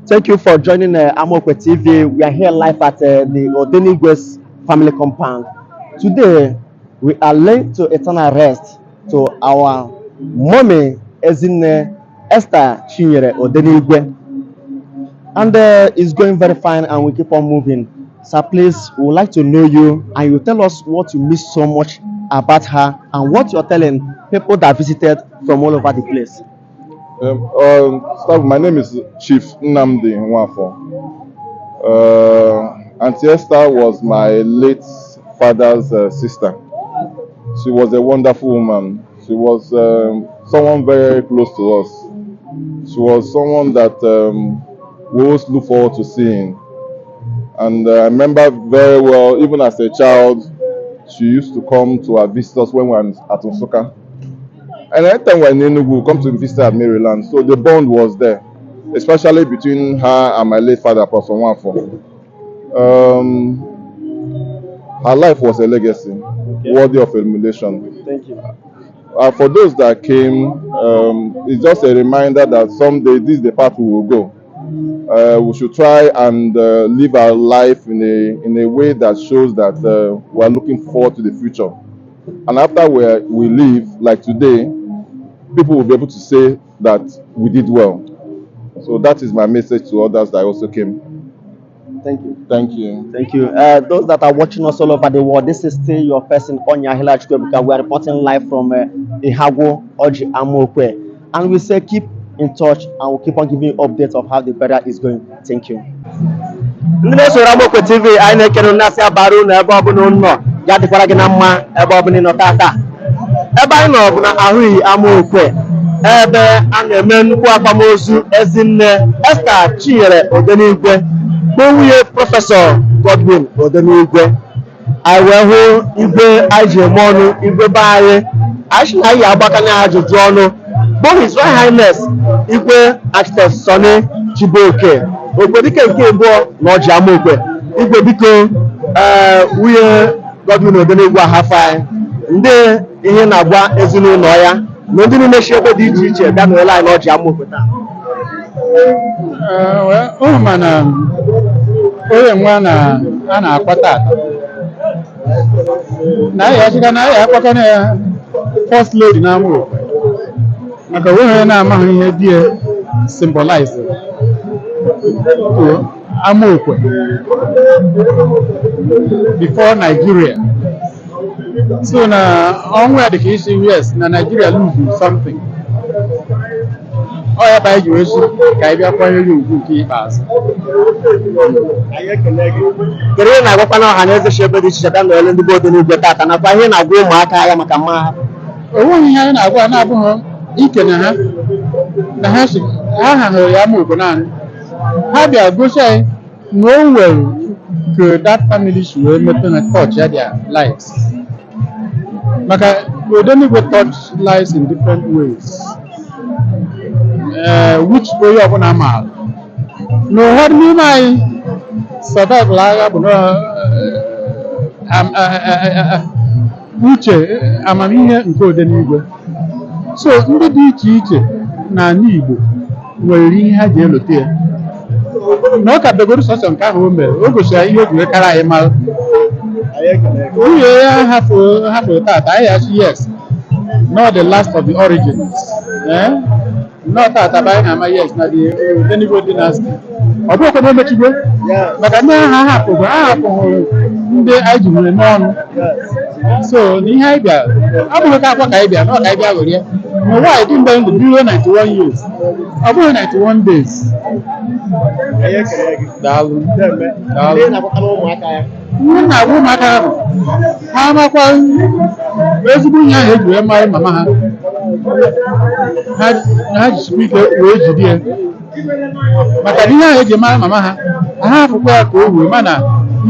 Thank you for joining Amokwe TV. We are here live at the Odenigwe's family compound. Today, we are laying to eternal rest to our mommy, Ezinne, Esther Chinyere Odenigwe. And it's going very fine and we keep on moving. So please, we would like to know you and you tell us what you miss so much about her and what you're telling people that visited from all over the place. My name is Chief Nnamdi Nwafo. Auntie Esther was my late father's sister. She was a wonderful woman. She was someone very close to us. She was someone that we always look forward to seeing. And I remember very well, even as a child, she used to come to our visitors when we were at Nsukka. And anytime we're in Enugu, come to visit at Maryland. So the bond was there, especially between her and my late father, Professor Nwafo. Her life was a legacy, worthy of emulation. Thank you. For those that came, it's just a reminder that someday this is the path we will go. We should try and live our life in a way that shows that we are looking forward to the future. And after we leave, like today, people will be able to say that we did well. So that is my message to others that also came. Thank you. Thank you. Thank you. Those that are watching us all over the world, this is still your person, Onya Hilachkwe, because we are reporting live from Ihago, Orji, Amokwe. And we say keep in touch and we'll keep on giving you updates of how the burial is going. Thank you. Amokwe TV, I know you nasi abaru na ebe ọbụla nọ ya dịkwara gị na mma ebe ọbụla nọ tata. Ebe anyị nọ bụ na ahụghị Amokwe ebe a na-eme nnukwu akwamozu Ezinne Esther Chinyere Odenigwe bụ nwunye Prọfesọ Godwin Odenigwe. Anyị wee hụ igwe anyị ji eme ọnụ igwe be anyị anyị na anyị agbakanye ajụjụ ọnụ bụ His Royal Highness Igwe Architect Sonny Chibuoke Ogbedike nke abụọ na Orji Amokwe. Igwe biko nwunye Godwin Odenigwe ahafọ anyị ndị ihe na-agwa ezinụlọ ya na ndị niile si ebe dị iche iche bịa n'ụlọ anyị na Orji Amokwe taa. Mana onye nwa a na-akpata na ya achịga na ya akpakọna ya first lady na Amokwe maka onye na-amaghị ihe dị symbolize to Amokwe before Nigeria. So na onwe dị ka isi US na Nigeria lose something. Ọ ya bụ anyị ji ka ị bịa kwanyere ugwu nke ikpeazụ. Kedu ihe na-agwakwana ọha na eze si ebe dị iche iche bịa n'ole ndị be Odenigwe tata nakwa ihe na-agwa ụmụaka ya maka mma ha? O nweghị ihe anyị na-agwa na-abụghị ike na ha hahụrụ ya Amokwe naanị. Ha bịa gosi anyị na o nwere ka that family si wee mepe na touch ya their lives. Maka Odenigwe touch lives in different ways. Which onye ọbụla maara na ụfọdụ n'ime anyị survival agha bụ uche amamihe nke Odenigwe. So ndị dị iche iche n'ala Igbo nwere ihe ha ji elote ya na ọ ka begoro sọsọ nke ahụ o mere o gosiri ihe o ji kara anyị mara. Nwunye ya hapụrụ tata anyị asị yes not the last of the origins. Not that about Ama, yes, not the Odenigwe dynasty. Ọ bụghị na emechigwe maka ndị agha hapụ ndị anyị ji nwere n'ọnụ. So n'ihe anyị bịa abụghị ka akwa ka anyị bịa na ọ ka anyị bịa were ya na nwaanyị dị mgbe ndụ biruo 91 years ọ bụghị 91 days. Daalụ. Ihe na-agwa ụmụaka ahụ ha amakwa ezigbo ihe ahụ eji wee mara mama ha jisikwa ike wee jide ya maka na ihe ahụ eji mara mama ha hapụkwa ya ka o wee mana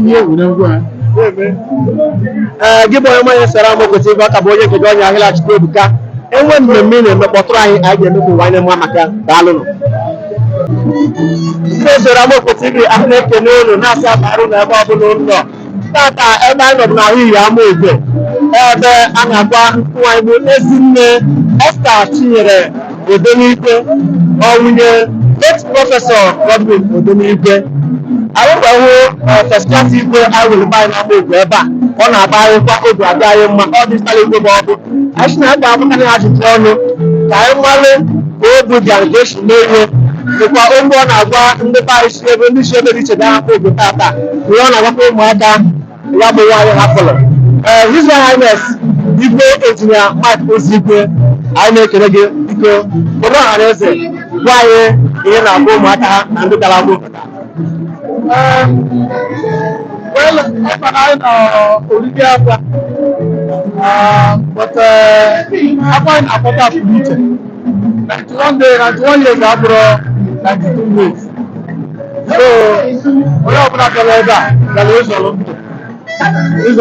ihe ewure ngwa ha. Gị bụ onye mmanya sara Amokwe TV ọ ka bụ onye nke gị Onya Hilachkwe Ebuka. Enwe mmemme ị na-eme kpọtụrụ anyị ga-emekwa ụwa anyị mma maka daalụnụ. Ndị soro Amokwe TV a na-ekene unu na-asị abarụ na ebe ọbụla unu nọ. Tata ebe anyị nọ bụ n'ahụghị Amokwe ebe a na-agwa nwaanyị bụ Ezinne Esther Chinyere Odenigwe nwunye late Prọfesọ Godwin Odenigwe arụgbawo first class igwe anyị were banyị na Amokwe ebe a ọ na-aba anyịkwa obi adị anyị mma ọ dịtara igwe ma ọ bụ anyị si na-agba abụkarị ajụjụ ọnụ ka anyị malụ ka obi dị anyị ka esi mee ihe dịkwa ogbe ọ na-agwa ndị be anyị si ebe ndị si ebe dị iche gaa Amokwe tata ihe ọ na-agwakwa ụmụaka ya bụ nwaanyị hapụrụ His Royal Highness Igwe Ezinne Mike Ozigwe anyị na-ekele gị biko obodo ọhaneze gwa anyị ihe na-agwa ụmụaka ha na ndị dara Amokwe taa. Well, I know Orji Abba, but I find a better future. 91 years after 92 years. So, we are going to go there. There is a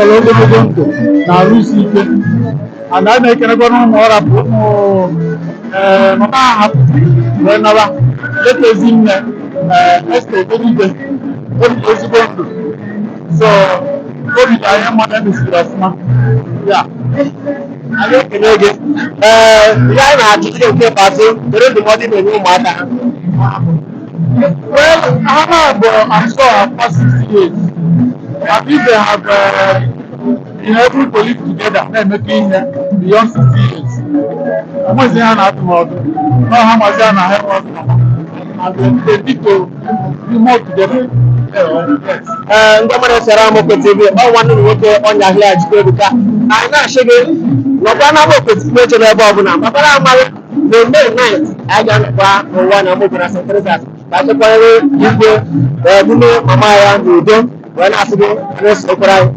lot of going to now receive it. And I make a go more up. Mama, whenever let us in Esther, what is going to so, COVID, I am not going to see us now. Yeah. I don't know again. Ya na-achịcha nke pati dere ndụmọdụ na-enye ụmụaka. Well, I'm sure after 60 years, and if they have been able to live together, they're making beyond 60 years. I'm not saying I'm not how much I'm not and they need to be more together. Yes. Ndị mmadụ sara Amokwe TV ọ nwanne m nwoke ọnya ahịa Chukwuebuka anyị na-achị gị nọkwa na Amokwe TV echere ebe ọbụla mabara amarị na May 9th anyị ga-anọkwa n'ụwa na Amokwe na St. Teresa's ka a chekwanyere igwe emume mama ya n'udo wee na-asị gị na-esokwara anyị